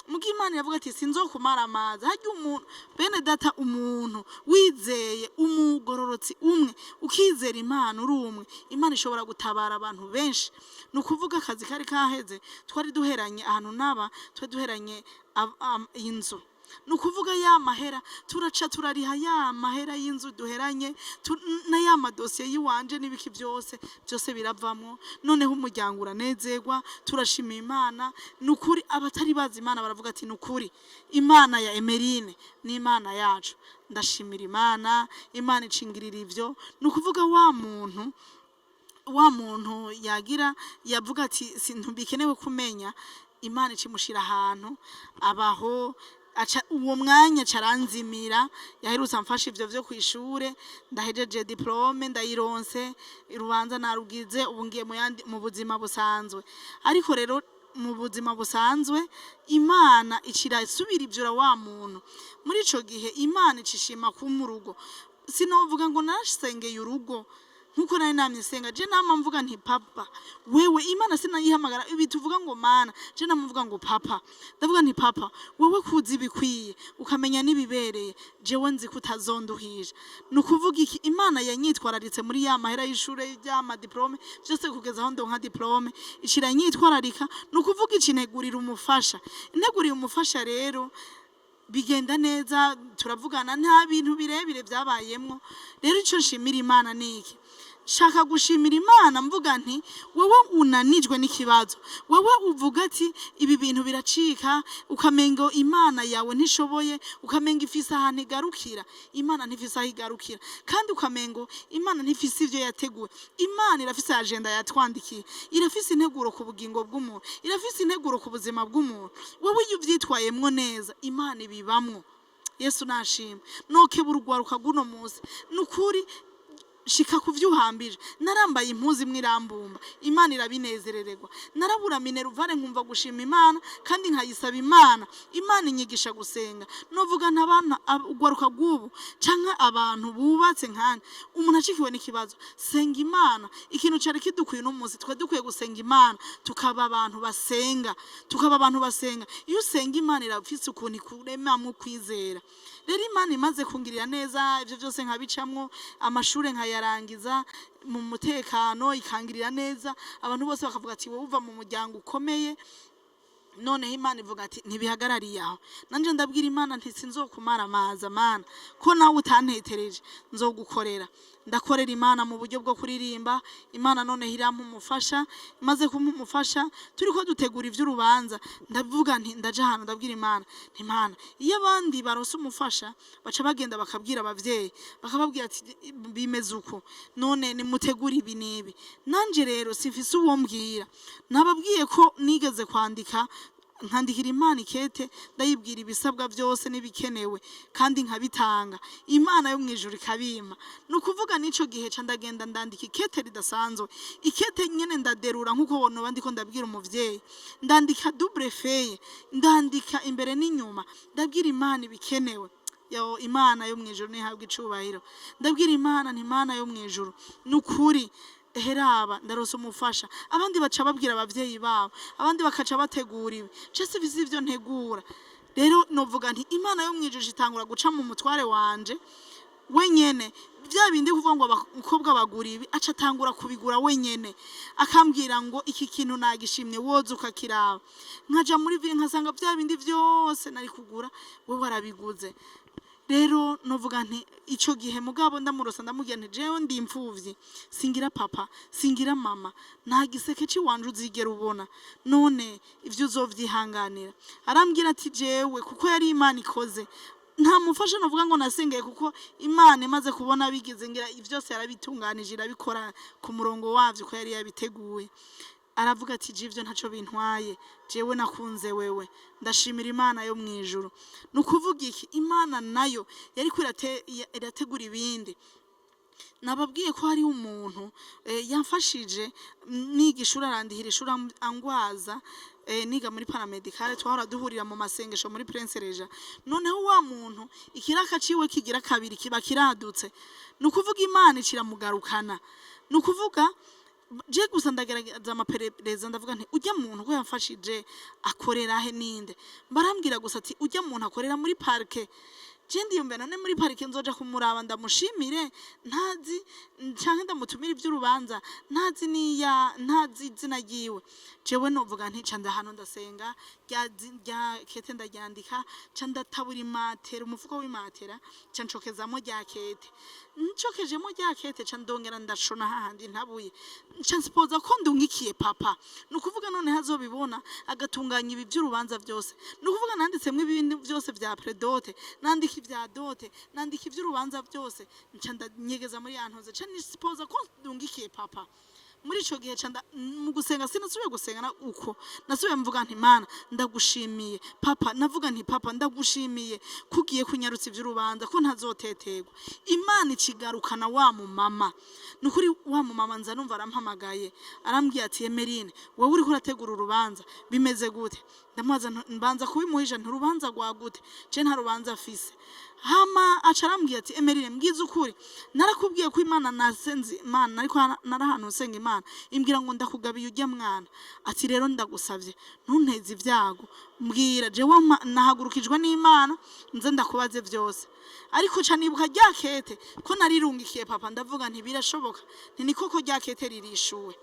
Muga Imana yavuga ati: "Sinzokumara amazi." Harya umuntu, bene data, umuntu wizeye umugororotsi umwe, ukizera Imana uri umwe, Imana ishobora gutabara abantu benshi. Ni ukuvuga akazi kari kaheze, twari duheranye ahantu naba, twari duheranye inzu. Ni ukuvuga ya mahera turaca turariha, ya mahera y'inzu duheranye, na ya madosiye y'iwanje n'ibiki byose, byose biravamwo. Noneho umuryango uranezerwa, turashima Imana. Ni ukuri abatari bazi Imana baravuga ati: "Ni ukuri Imana ya Emerine ni Imana yacu." Ndashimira Imana, Imana icingirira ivyo. Ni ukuvuga wa muntu yagira yavuga ati: "Sintu kumenya," Imana ikimushira ahantu abaho, aca uwo mwanya caranzimira. Yaherutse amfasha ivyo vyo kwishure, ndahejeje diplôme, ndayironse, urubanza narugize, ubu ngiye mu yandi mu buzima busanzwe. Ariko rero mu buzima busanzwe Imana icira isubira ivyura wa muntu. Muri ico gihe Imana icishima ku mu rugo. Sinovuga ngo narasengeye urugo. Nkuko nari namye nsenga, je nama mvuga nti: "Papa, wewe." Imana sinayihamagara ibi tuvuga ngo Mana, je namuvuga ngo Papa. Ndavuga nti: "Papa, wewe kuzi ibikwiye, ukamenya n'ibibereye, jewe nzi ko utazonduhisha." Ni ukuvuga iki? Imana yanyitwararitse muri ya mahera y'ishure, y'ama diplôme byose, kugeza aho ndonka diplôme, ishira nyitwararika. Ni ukuvuga iki? Ntegurira umufasha, nteguriye umufasha. Rero bigenda neza, turavugana, nta bintu birebire byabayemwo. Rero icyo nshimira Imana ni iki? Shaka gushimira Imana mvuga nti: wowe unanijwe n'ikibazo, wowe uvuga ati ibi bintu biracika, ukamenga Imana yawe ntishoboye, ukamenga ifise ahantu igarukira. Imana ntifise aho igarukira, kandi ukamengo Imana ntifise ivyo yateguye. Imana irafise agenda yatwandikiye, irafise integuro ku bugingo bw'umuntu, irafise integuro ku buzima bw'umuntu. Wowe iyo uvyitwayemwo neza, Imana ibibamwo. Yesu nashimwe. Nokebura urwaruka guno munsi, nukuri shika ku vyo uhambije. Narambaye impuzu imwe irambumba, Imana irabinezerererwa. Narabura minerval, nkumva gushima Imana kandi nkayisaba Imana. Imana inyigisha gusenga. Novuga ntabana urwaruka rw'ubu canke abantu bubatse nkanje, umuntu acikiwe n'ikibazo, senga Imana. Ikintu cari kidukwiye uno munsi, twe dukwiye gusenga Imana, tukaba abantu basenga, tukaba abantu basenga. Iyo usenga, Imana irafise ukuntu ikuremamwo kwizera. Rero Imana imaze kungirira neza, ivyo byose nkabicamwo, amashure nkayarangiza mu mutekano, ikangirira neza, abantu bose bakavuga ati: "Wowe uva mu muryango ukomeye." Noneho Imana ivuga ati: "Ntibihagarariye aho." Nanje ndabwira Imana nti: "Sinzokumara amazi, Mana, ko nawe utantetereje, nzogukorera." Ndakorera Imana mu buryo bwo kuririmba. Imana noneho irampa umufasha. Imaze kumpa umufasha, turiko dutegura ivy'urubanza, ndavuga nti, ndaja ahantu, ndabwira Imana nti: "Imana, iyo abandi baronse umufasha, baca bagenda bakabwira abavyeyi, bakababwira ati bimeze uko, none nimutegure ibi n'ibi. Nanje rero simfise uwo mbwira." Nababwiye ko nigeze kwandika, nkandikira Imana ikete, ndayibwira ibisabwa byose n'ibikenewe, kandi nkabitanga, Imana yo mu ijuru ikabimpa. Ni ukuvuga n'ico gihe ca ndagenda ndandika ikete ridasanzwe, ikete nyene ndaderura nk'uko wonoba ndiko ndabwira umuvyeyi. Ndandika double feuille, ndandika imbere n'inyuma, ndabwira Imana ibikenewe. Yo, Imana yo mu ijuru nihabwa icubahiro. Ndabwira Imana nti: "Imana yo mu ijuru, ni ukuri, heraba ndarose umufasha, abandi baca babwira abavyeyi babo, abandi bakaca bategura ibi, je sifise ivyo ntegura." Rero novuga nti Imana yo mu ijuru itangura guca mu mutware wanje wenyene. Bya bindi kuvuga ngo abakobwa bagura ibi, aca atangura kubigura wenyene, akambwira ngo: "Iki kintu nagishimye, woza ukakiraba." Nkaja muri ville, nkasanga bya bindi vyose nari kugura, we warabiguze. Rero novuga nti ico gihe mugabo ndamurosa, ndamubwira nti: "Jewe ndi imfuvyi, singira papa, singira mama, nta giseke ciwanje uzigera ubona, none ivyo uzovyihanganira?" Arambwira ati: "Jewe kuko yari Imana ikoze, nta mufasha novuga ngo nasengeye, kuko Imana imaze kubona bigize ngira vyose yarabitunganije, irabikora ku murongo wavyo ko yari yabiteguye." Aravuga ati: "Je ivyo ntaco bintwaye, jewe nakunze wewe." Ndashimira Imana yo mwijuru. Ni ukuvuga iki? Imana nayo yariko irategura ibindi. Nababwiye ko hariho umuntu yamfashije niga ishuri, arandihira ishuri, angwaza, niga muri paramédical. Twahora duhurira mu masengesho muri Prince Régent. Noneho wa muntu ikiraka ciwe kigira kabiri kiba kiradutse. Ni ukuvuga Imana iciramugarukana. Ni ukuvuga je gusa ndagerageza amaperereza, ndavuga nti: "Ujya muntu ko yamfashije akorera he, ninde?" Barambwira gusa ati: "Ujya muntu akorera muri parquet." Je ndiyumva: none muri parquet nzoja kumuraba ndamushimire ntazi, canke ndamutumira ivy'urubanza ntazi niya, ntazi izina ryiwe? Jewe novuga nti ca ndahano, ndasenga, rya kete ndaryandika, ca ndatabura imatera, umufuko w'imatera, ca ncokezamo rya kete. Ncokejemo rya kete, ca ndongera ndashona hahandi ntabuye, nca nsipoza ko ndungikiye papa. Ni ukuvuga none hazobibona, agatunganya ibi by'urubanza byose. Ni ukuvuga nanditsemwo ibindi byose vya pré-dot, nandika ibya dot, nandika ivy'urubanza byose, nca ndanyegeza muri ya ntoze, ca nisipoza ko ndungikiye papa. Muri ico gihe ca mu gusenga, sinasubiye gusenga na uko nasubiye mvuga nti: "Mana, ndagushimiye papa." Navuga nti: "Papa, ndagushimiye kugiye kunyarutsa ivy'urubanza, ko ntazoteterwa." Imana ikigarukana wa mu mama. Nukuri wa mu mama nza numva arampamagaye, arambwiye ati: "Emerine, wowe uriko urategura urubanza, bimeze gute?" Ndamubwira nti: "Nukuri Ndamubaza mbanza kubimuhisha, nturubanza rwa gute? Je nta rubanza afise. Hama aca arambwira ati: "Emerine, mbwiza ukuri, narakubwiye ko Imana nasenze Imana, ariko narahantu nsenga Imana imbwira ngo ndakugabiye ujya mwana." Ati: "Rero ndagusavye ntunteze ibyago, mbwira jewe nahagurukijwe n'Imana nze ndakubaze byose." Ariko ca nibuka rya kete ko narirungikiye papa, ndavuga nti: "Birashoboka." Nti: "Ni koko rya kete ririshuwe."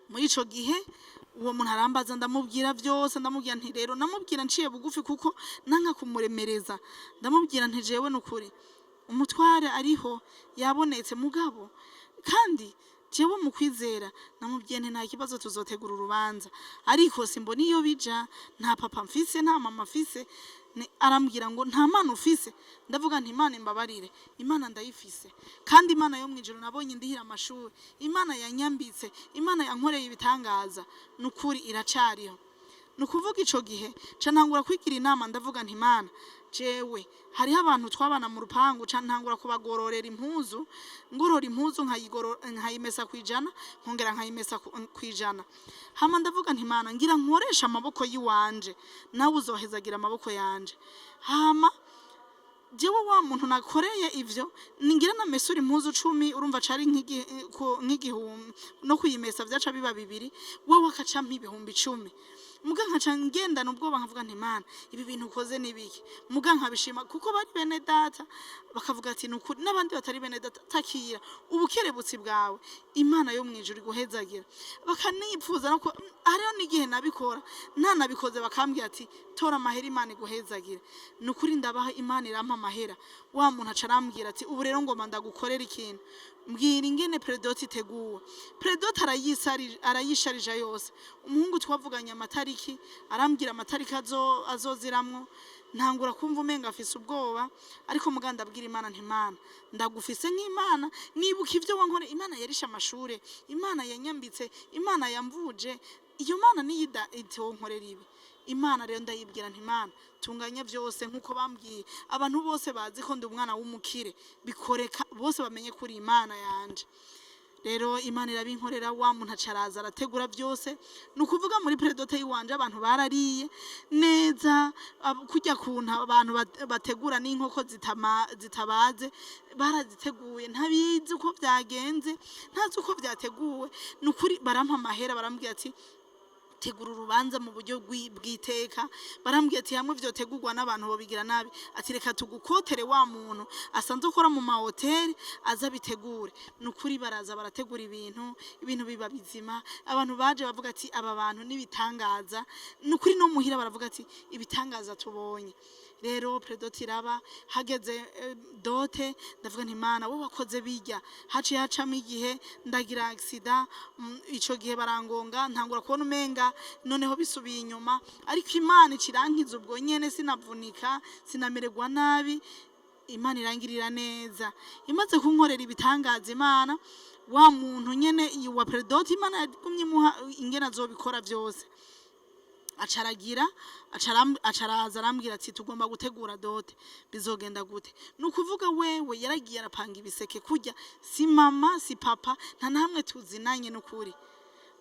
Muri ico gihe uwo muntu arambaza, ndamubwira byose. Ndamubwira nti rero, namubwira nciye bugufi kuko nanka kumuremereza. Ndamubwira nti: "Jewe nukuri umutware ariho yabonetse, mugabo kandi jewe mu kwizera." Namubwiye nti: "Nta kibazo, tuzotegura urubanza, ariko simbona iyo bija, nta papa mfise, nta mama mfise." Arambwira ngo: "Nta Mana ufise?" Ndavuga nti: "Imana imbabarire, Imana ndayifise, kandi Imana yo mu ijuru nabonye ndihira amashuri, Imana yanyambitse, Imana yankoreye ibitangaza, nukuri iracariho." Ni ukuvuga ico gihe ca ntangura kwigira inama. Ndavuga nti: "Imana, jewe hariho abantu twabana mu rupangu." Ca ntangura kubagororera impuzu, ngorora impuzu nkayimesa kwijana, nkongera nkayimesa kwijana. Hama ndavuga nti: "Imana, ngira nkoresha amaboko yiwanje, nawe uzohezagira amaboko yanje." Hama jewe wa muntu nakoreye ivyo, ningira namesura impuzu 10, urumva cari nk'igihumbi, no kuyimesa vyaca biba bibiri, wewe akaca mpa 10,000. Muga nkaca ngendana ubwoba, nkavuga nti: "Mana, ibi bintu ukoze nibiki?" Muga nkabishima kuko bari bene data, bakavuga ati: "Nukuri n'abandi batari bene data, takira ubukerebutsi bwawe, Imana yo mwijuru iguhezagira." Bakanipfuza no hariho n'igihe nabikora ntanabikoze, bakambwira ati: "Tora amahera, Imana iguhezagira." Nukuri ndabaha, Imana irampa amahera. Wa muntu aca arambwira ati: "Ubu rero ngoma ndagukorera ikintu, mbwira ingene pré-dot iteguwe." Pré-dot arayisharija yose. Umuhungu twavuganye amatariki, arambwira amatariki azoziramwo. Ntangura kumva umenga afise ubwoba, ariko muganda abwira Imana nti: "Imana, ndagufise nk'Imana, nibuka ibyo wankore. Imana yarishe amashure, Imana yanyambitse, Imana yamvuje, iyo Mana niyo itonkorera ibi." Imana rero ndayibwira nti: "Imana, tunganya byose nk'uko bambwiye. Abantu bose bazi ko ndi umwana w'umukire, bikoreka bose bamenye kuri Imana yanje." Rero Imana irabinkorera. Wa muntu acaraza arategura byose. Ni ukuvuga muri pré-dot y'iwanje abantu barariye neza, kurya kuntu abantu bategura n'inkoko zitabaze, baraziteguye. Ntabizi uko byagenze, ntazi uko byateguwe. Ni ukuri barampa amahera, barambwira ati: "Tegura urubanza mu buryo bw'iteka." Barambwira ati: "Hamwe vyotegurwa n'abantu bobigira nabi." Ati: "Reka tugukotere wa muntu asanzwe ukora mu mahoteli, aza bitegure." Ni ukuri baraza barategura ibintu, ibintu biba bizima. Abantu baje bavuga ati: "Aba bantu n'ibitangaza." Ni ukuri no muhira baravuga ati: "Ibitangaza tubonye." Rero pré-dot iraba. Hageze dot, ndavuga nti: "Imana, wowe wakoze bijya." Haciye hacamo igihe ndagira accident. Ico gihe barangonga, ntangura kubona umenga noneho bisubiye inyuma, ariko Imana icirankiza ubwo nyene, sinavunika, sinamererwa nabi. Imana irangirira neza. Imaze kunkorera ibitangaza Imana, wa muntu nyene wa pré-dot, Imana yagumye imuha ingene azobikora vyose. Acaragira acaraza arambwira ati: "Tugomba gutegura dot, bizogenda gute?" Ni ukuvuga wewe yaragiye arapanga ibiseke kurya, si mama si papa, nta na hamwe tuzinanye. N'ukuri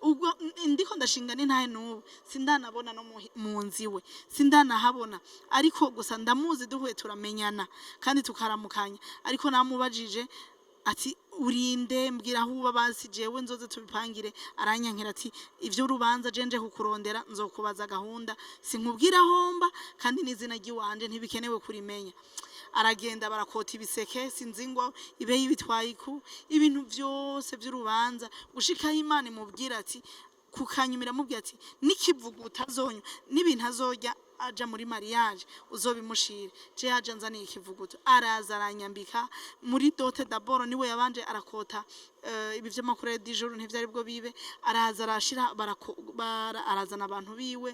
ubwo ndiko ndashinga n'intahe, n'ubu sindanabona no mu nzu iwe sindanahabona, ariko gusa ndamuzi, duhuye turamenyana kandi tukaramukanya. Ariko namubajije ati: "Urinde, mbwira aho uba basi, jewe nzoze tubipangire." Aranyankira ati: "Ivyo urubanza je nje kukurondera, nzokubaza gahunda, sinkubwira homba, kandi n'izina ry'iwanje ntibikenewe kurimenya." Aragenda barakota ibiseke, sinzi ngo ibe yibitwaye iku, ibintu vyose vy'urubanza, gushikaho Imana imubwira ati kukanyuma, iramubwira ati: "N'ikivuguta azonywa n'ibintu azorya aja muri mariage uzobimushire." Je yaje anzaniye ikivuguto, araza aranyambika muri dot. D'abord niwe yabanje arakota ibi vy'amakuru d'ijoro, ntivyari bwo bibe. Araza arashira arazana abantu biwe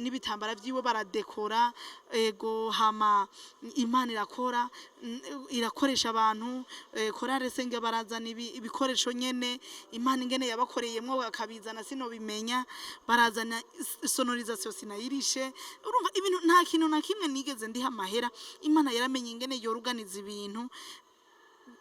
n'ibitambara vyiwe, baradekora. Ego, hama Imana irakora, irakoresha abantu, korale senge barazana ibikoresho nyene Imana ingene yabakoreyemwo bakabizana sinobimenya. Barazana sonorisation sinayirishe. Urumva ibintu, nta kintu na kimwe nigeze ndiha amahera. Imana yaramenye ingene yoruganiza ibintu.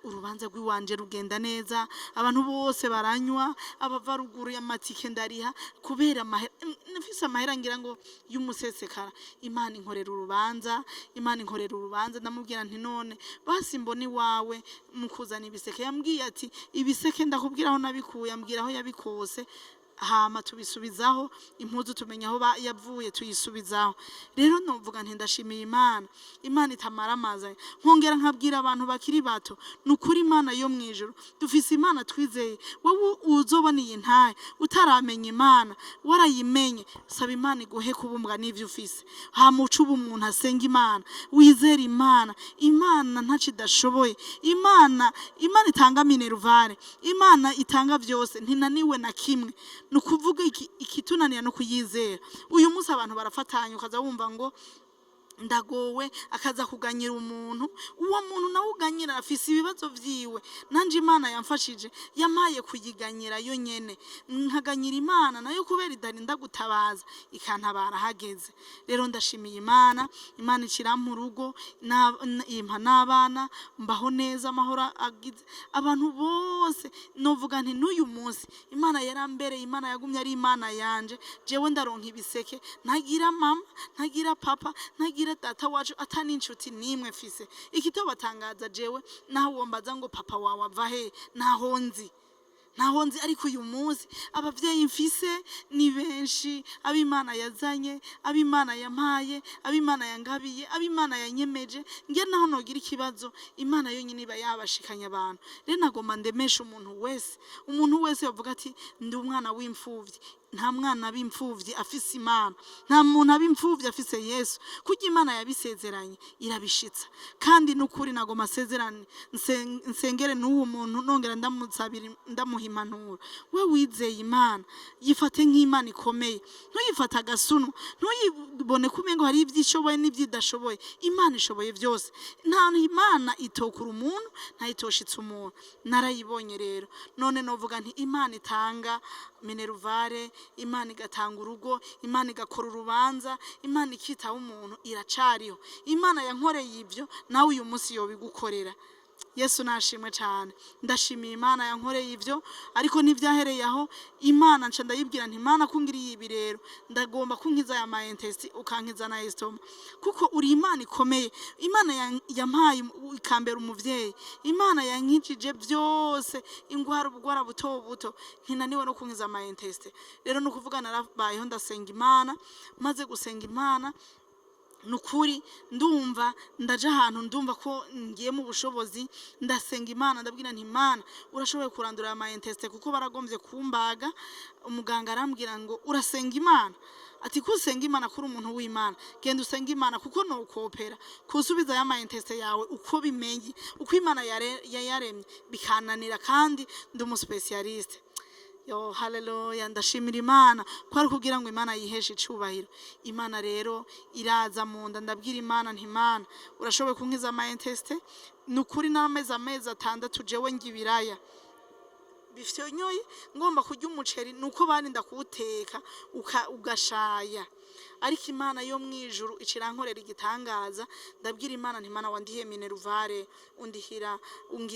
Urubanza rw'iwanje rugenda neza, abantu bose baranywa, abava ruguru y'amatike ndariha kubera amahera nfise, amahera ngira ngo y'umusesekara. Imana inkorera urubanza, Imana inkorera urubanza. Ndamubwira nti: "None basi mbona iwawe mu kuzana ibiseke." Yambwiye ati: "Ibiseke ndakubwira aho nabikuye." Ambwira aho yabikose, hama tubisubizaho. Impuzu tumenya aho yavuye, tuyisubizaho. Rero novuga nti ndashimiye Imana, Imana itamara amazi. Nkongera nkabwira abantu bakiri bato, ni ukuri Imana yo mu ijuru, dufise Imana twizeye. Wowe uzobona iyi ntahe utaramenya Imana, warayimenye, saba Imana iguhe kubumbwa n'ivyo ufise, hama uce uba umuntu asenga Imana, wizera Imana. Imana ntaco idashoboye. Imana itanga minerval, Imana itanga vyose, ntinaniwe na kimwe. Ni ukuvuga ikitunanira no kuyizera. Uyu munsi abantu barafatanya, ukaza wumva ngo ndagowe, akaza kuganyira umuntu. Uwo muntu nawe uganyira afise ibibazo vyiwe. Nanje Imana yamfashije, yampaye kuyiganyira yo nyene, nkaganyira Imana nayo kubera idarinda gutabaza, ikantabara hageze. Rero ndashimiye Imana. Imana ikirampa urugo, impa n'abana, mbaho neza, amahoro agize abantu bose. Novuga nti n'uyu munsi Imana yarambereye Imana, yagumye ari Imana yanje. Jewe ndaronka ibiseke, ntagira mama, ntagira papa, ntagira data wacu, ata n'inshuti nimwe mfise. Ikitobatangaza, jewe naho wombaza ngo papa wawe ava he, ntaho nzi, ntaho nzi. Ariko uyu munsi abavyeyi mfise ni benshi, ab'Imana yazanye, ab'Imana yampaye, ab'Imana yangabiye, ab'Imana yanyemeje. Nge naho nogira ikibazo, Imana yonyine iba yabashikanye abantu. Rero nagomba ndemesha umuntu wese, umuntu wese yavuga ati ndi umwana w'imfuvyi. Nta mwana b'imfuvyi afise Imana, nta muntu ab'imfuvyi afise Yesu. Kurya Imana yabisezeranye irabishitsa. Kandi n'ukuri nagomba asezerane, nsengere n'uwo muntu, nongera ndamusabira, ndamuha impanuro. We wizeye Imana, yifate nk'Imana ikomeye, ntuyifate agasunwa, ntuyibone ko umengo hari ibyo ishoboye n'ibyo idashoboye. Imana ishoboye byose. Nta Imana itokura umuntu, ntayitoshitse umuntu. Narayibonye. Rero none novuga nti Imana itanga minerval, Imana igatanga urugo, Imana igakora urubanza, Imana ikitaho umuntu, iracariho. Imana yankoreye ibyo, nawe uyu munsi yobigukorera. Yesu nashimwe cyane. Ndashimiye Imana yankoreye ibyo. Ariko ntibyahereye aho. Imana nca ndayibwira nti: "Imana, kungiriye ibi, rero ndagomba kunkiza aya ma intestins, ukankiza na estomac, kuko uri Imana ikomeye." Imana yampaye ikambera umuvyeyi, Imana yankijije byose, ingwara, ubugwara buto buto, ntinaniwe no kunkiza ama intestins. Rero ni ukuvuga narabayeho ndasenga Imana. Maze gusenga Imana, nukuri ndumva ndaja ahantu, ndumva ko ngiye mu bushobozi. Ndasenga Imana, ndabwira nti: "Imana, urashoboye kurandura aya ma intestins," kuko baragombye kumbaga. Umuganga arambwira ngo: "Urasenga Imana?" Ati: "Ko usenga Imana, kuri umuntu w'Imana, genda usenga Imana, kuko nokopera kusubiza ya ma intestins yawe uko bimenye, uko Imana yayaremye, bikananira, kandi ndi umu spécialiste." Yo, haleluya! Ndashimira Imana ko ari kugira ngo Imana yiheshe icubahiro. Imana rero iraza mu nda. Ndabwira Imana nti: "Imana, urashoboye kunkiza ama intestins." Ni ukuri n'amezi 6 jewe njya ibiraya bifyonyoye, ngomba kurya umuceri nuko barinda kuwuteka ugashaya. Ariko Imana yo mwijuru icirankorera igitangaza. Ndabwira Imana nti: "Imana, wandihiye minerval, undihira,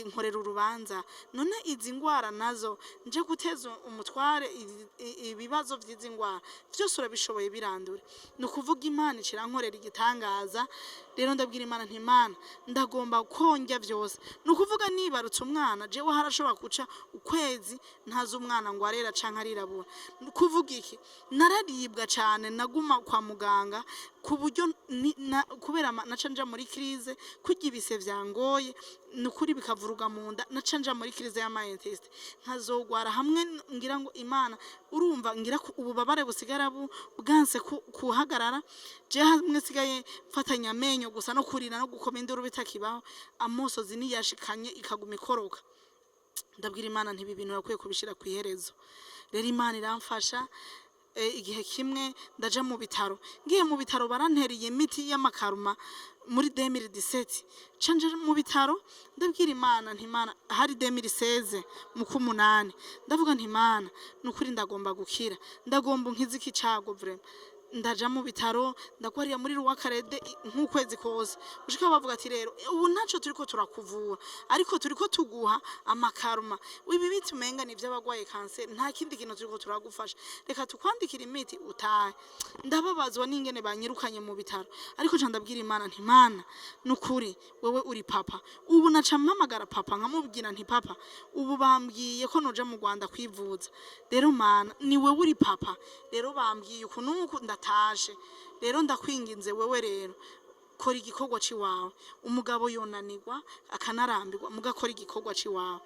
nkorera urubanza, none izi ngwara nazo nje guteza umutware, ibibazo vy'izi ngwara vyose urabishoboye, birandure." Ni ukuvuga Imana icirankorera igitangaza. Rero ndabwira Imana nti: "Imana, ndagomba konjya vyose." Ni ukuvuga nibarutse umwana, jewe harashobora guca ukwezi ntazi umwana ngo arera canke arirabura. Ni kuvuga iki? Nararibwa cane, naguma kwa muganga ku buryo kubera naca nja muri crise, kurya ibise vyangoye, ni ukuri bikavuruga mu nda. Naca nja muri crise y'ama intestins, nkazogwara hamwe ngira ngo Imana urumva, ngira ko ububabare busigara bwanse kuhagarara. Je hamwe sigaye mfatanya amenyo gusa no kurira no gukoma induru bitakibaho, amosozi niyashikanye ikaguma ikoroka. Ndabwira Imana nti: "Ibi bintu urakwiye kubishira ku iherezo." Rero Imana iramfasha. Igihe kimwe ndaja mu bitaro. Ngiye mu bitaro baranteriye imiti y'amakaruma muri 2017. Nca nja mu bitaro, ndabwira Imana nti: "Imana," hari 2016 mu kumunani, ndavuga nti: "Imana, nukuri ndagomba gukira, ndagomba unkize iki cago vraiment." Ndaja mu bitaro, ndagwarira muri Rwakarede nk'ukwezi kose, gushika bavuga ati: "Rero ubu ntaco turiko turakuvura, ariko turiko tuguha amakaruma. Ibi biti umenga ni ivy'abagwaye kanseri, nta kindi kintu turiko turagufasha. Reka tukwandikira imiti utahe." Ndababazwa n'ingene banyirukanye mu bitaro, ariko ca ndabwira Imana nti: "Mana, nukuri wewe uri papa." Ubu naca mpamagara papa, nkamubwira nti: "Papa, ubu bambwiye ko noja mu Rwanda kwivuza. Rero Mana, ni wewe uri papa. Rero bambwiye uku nuku, ndatashe. Rero ndakwinginze, wewe rero kora igikorwa ciwawe. Umugabo yonanirwa akanarambirwa, mugakora igikorwa ciwawe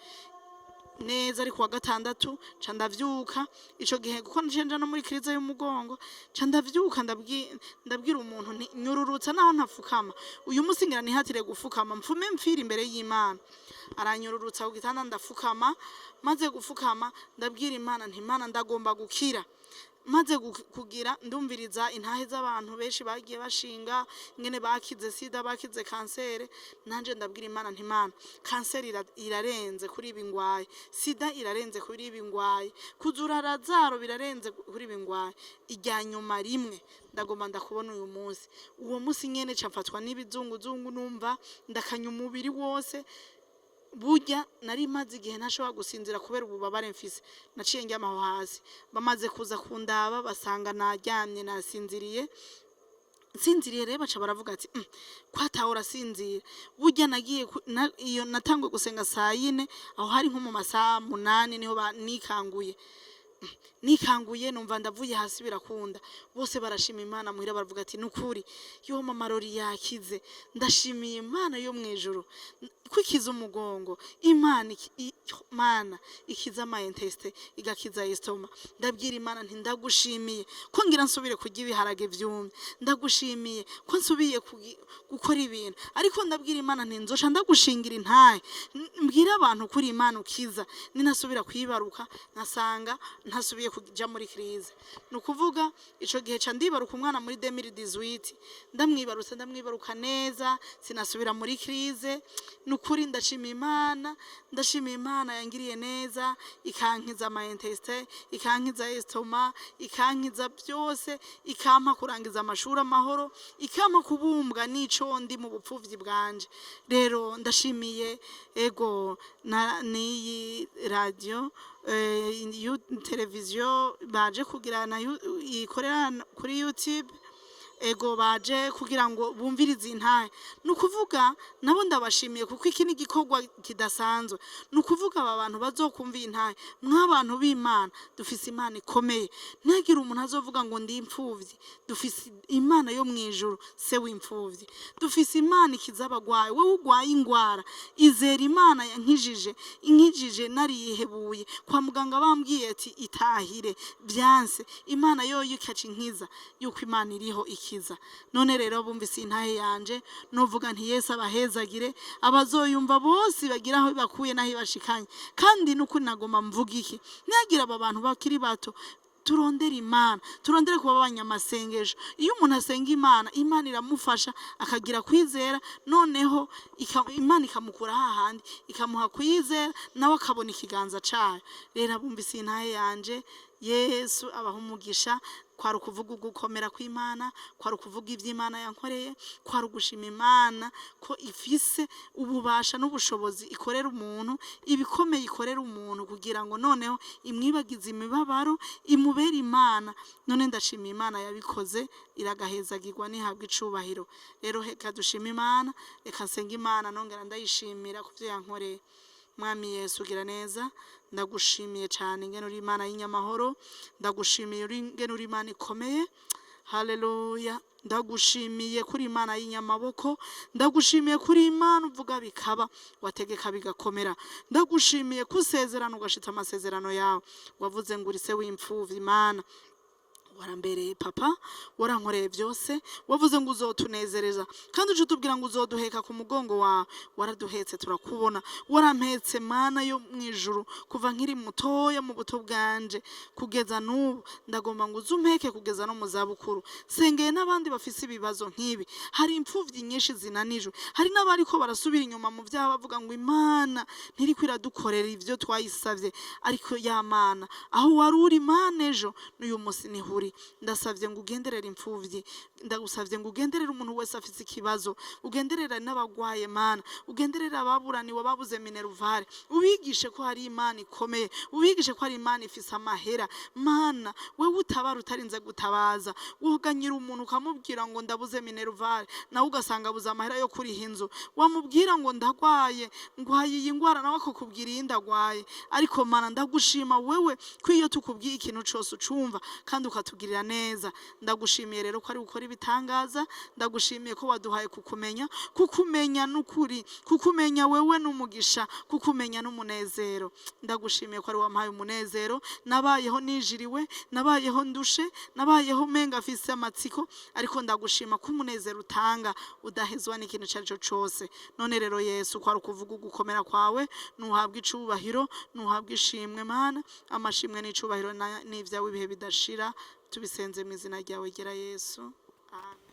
neza." Ariko wa gatandatu ca ndavyuka ico gihe, kuko nje nja no muri crise y'umugongo, ca ndavyuka, ndabwira umuntu nti: "Nyururutsa naho ntafukama uyu munsi, ngira nihatire gufukama, mfume mfira imbere y'Imana." Aranyururutsa ku gitanda, ndafukama. Maze gufukama, ndabwira Imana nti: "Imana, ndagomba gukira." Maze kugira ndumviriza intahe z'abantu benshi bagiye bashinga ingene bakize sida, bakize kansere. Nanje ndabwira Imana nti: "Imana, kanseri irarenze kuri ibi ngwaye, sida irarenze kuri ibi ngwaye, kuzura Razaro birarenze kuri ibi ngwaye. Irya nyuma rimwe ndagomba ndakubona uyu munsi." Uwo munsi nyene ca mfatwa n'ibizunguzungu, numva ndakanya umubiri wose. Burya nari maze igihe ntashobora gusinzira kubera ububabare mfise. Naciye ndyama aho hasi. Bamaze kuza kundaba, basanga naryamye nasinziriye. Nsinziriye rero, baca baravuga ati: "Ko atawe urasinzira?" Burya nagiye iyo natanguye gusenga saa 4, aho hari nko mu masaha 8 niho nikanguye. Nikanguye numva ndavuye hasi, birakunda. Bose barashima Imana muhira, baravuga ati: "Nukuri yo mama Rori yakize." Ndashimiye Imana yo mwijuru kwikiza umugongo, Imana Mana ikiza ama intestins, igakiza estomac. Ndabwira Imana nti: "Ndagushimiye ko ngira nsubire kurya ibiharage vyumye, ndagushimiye ko nsubiye gukora ibintu." Ariko ndabwira Imana nti: "Nzoca ndagushingira intahe, mbwira abantu kuri Imana ukiza, ninasubira kwibaruka nkasanga ntasubiye kuja muri crise." Ni ukuvuga ico gihe ca ndibaruka umwana muri 2018. Ndamwibarutse, ndamwibaruka neza, sinasubira muri crise. Ni ukuri ndashima Imana, ndashima Imana yangiriye neza, ikankiza ama intestins, ikankiza estomac, ikankiza byose, ikampa kurangiza amashuri amahoro, ikampa kubumbwa n'ico ndi mu bupfuvyi bwanje. Rero ndashimiye ego na n'iyi radio, televiziyo baje kugira na ikorera kuri YouTube. Ego, baje kugira ngo bumvirize intahe. Ni ukuvuga nabo ndabashimiye, kuko iki ni igikorwa kidasanzwe. Ni ukuvuga aba bantu bazokumva iyi ntahe, mw'abantu b'Imana, dufise Imana ikomeye. Ntihagire umuntu azovuga ngo ndi imfuvyi. Dufise Imana yo mu ijuru, se w'imfuvyi. Dufise Imana ikiza abagwayi. Wowe ugwaye ingwara, izera Imana yankijije, inkijije nariyihebuye kwa muganga, bambwiye ati: "Itahire, byanse." Imana yoyo ikaca inkiza, yuko Imana iriho ikiza. None rero bumvise intahe yanje, novuga nti: "Yesu abahezagire." Abazoyumva bose bagira aho bakuye n'aho ibashikanye. Kandi nukuri nagomba mvuga iki: ntihagire aba bantu bakiri bato, turondere Imana, turondere kuba abanyamasengesho. Iyo umuntu asenga Imana, Imana iramufasha akagira kwizera. Noneho Imana ikamukura hahandi, ikamuha kwizera, nawe akabona ikiganza cayo. Rero abumvise intahe yanje, Yesu abaha umugisha. Kwari ukuvuga ugukomera kw'Imana, kwari ukuvuga ivy'Imana yankoreye, kwari ugushima Imana ko ifise ububasha n'ubushobozi, ikorera umuntu ibikomeye, ikorera umuntu kugira ngo noneho imwibagize imibabaro, imubere Imana. None ndashima Imana yabikoze, iragahezagirwa, nihabwa icubahiro. Rero reka dushime Imana, reka nsenga Imana nongera ndayishimira ku vyo yankoreye. Mwami Yesu, ugira neza. Ndagushimiye cyane ingene uri Imana y'inyamahoro. Ndagushimiye ingene uri Imana ikomeye. Haleluya! Ndagushimiye kuri Imana y'inyamaboko. Ndagushimiye kuri Imana uvuga bikaba, wategeka bigakomera. Ndagushimiye ko usezerano ugashitsa amasezerano yawe. Wavuze ngo uri se w'imfuvyi. Imana, warambereye papa, warankoreye byose. Wavuze ngo uzotunezereza, kandi uje utubwira ngo uzoduheka ku mugongo wawe. Waraduhetse, turakubona. Warampetse, Mana yo mu ijuru, kuva nkiri mutoya mu buto bwanje kugeza n'ubu. Ndagomba ngo uze umpeke kugeza no mu zabukuru. Sengeye n'abandi bafise ibibazo nk'ibi. Hari imfuvyi nyinshi zinanijwe, hari n'abariko barasubira inyuma mu vyaha, bavuga ngo Imana ntiriko iradukorera ivyo twayisavye. Ariko ya Mana, aho wari uri Mana ejo, n'uyu munsi nihuri. N'ukuri ndasavye ngo ugenderere imfuvyi, ndagusavye ngo ugenderere umuntu wese afise ikibazo, ugenderere n'abagwaye Mana, ugenderere ababuraniwe babuze minerval, ubigishe ko hari Imana ikomeye, ubigishe ko hari Imana ifise amahera. Mana, wewe utabara utarinze gutabaza, wuganyira umuntu ukamubwira ngo ndabuze minerval, nawe ugasanga abuze amahera yo kuriha inzu, wamubwira ngo ndagwaye, ngwaye iyi ngwara, nawe akakubwira iyindi agwaye. Ariko Mana, ndagushima wewe ko iyo tukubwiye ikintu cose ucumva kandi ukatugirira neza. Ndagushimiye rero ko ari gukora ibitangaza, ndagushimiye ko waduhaye kukumenya, kukumenya n'ukuri, kukumenya wewe n'umugisha, kukumenya n'umunezero. Ndagushimiye ko ari wampaye umunezero. Nabayeho nijiriwe, nabayeho ndushe, nabayeho menga afise amatsiko, ariko ndagushima ko umunezero utanga udahezwa n'ikintu icyo ari cyo cose. None rero Yesu, ko ari ukuvuga ugukomera kwawe, nuhabwe icubahiro, nuhabwe ishimwe Mana, amashimwe n'icubahiro n'ivyawe ibihe bidashira. Tubisenze mu izina ryawe gera Yesu. Amen.